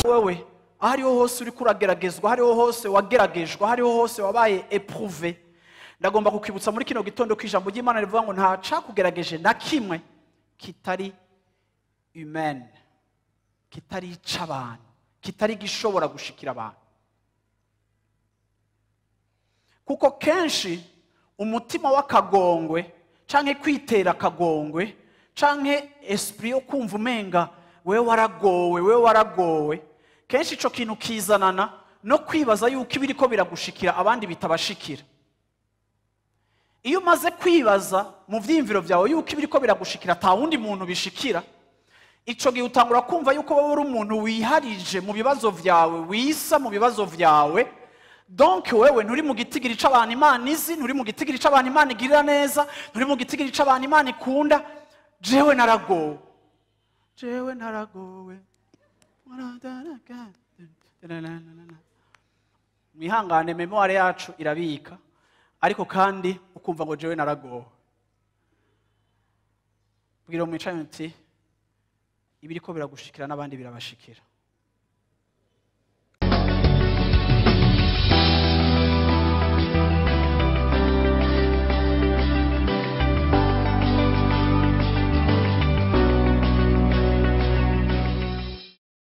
Wewe aho ariho hose uriko urageragezwa, aho ariho hose wageragejwe, aho ariho hose wabaye éprouvé, ndagomba kukwibutsa muri kino gitondo ko ijambo ry'Imana rivuga ngo nta cakugerageje na kimwe kitari humaine, kitari ic'abantu, kitari gishobora gushikira abantu. Kuko kenshi umutima w'akagongwe canke kwitera akagongwe canke esprit yo kumva umenga wewe waragowe, wewe waragowe, kenshi ico kintu kizanana no kwibaza yuko ibiriko biragushikira abandi bitabashikira. Iyo umaze kwibaza mu vyiyumviro vyawe yuko ibiriko biragushikira ata wundi muntu bishikira, ico gihe utangura kumva yuko wowe uri umuntu wiharije mu bibazo vyawe, wisa mu bibazo vyawe. Donc wewe nturi mu gitigiri c'abantu Imana izi, nturi mu gitigiri c'abantu Imana igirira neza, nturi mu gitigiri c'abantu Imana ikunda. Jewe naragowe, jewe naragowe. Mwihangane, mémoire yacu irabika, ariko kandi ukumva ngo jewe naragowe. Bwira mwicaye uti ibiriko biragushikira n'abandi birabashikira.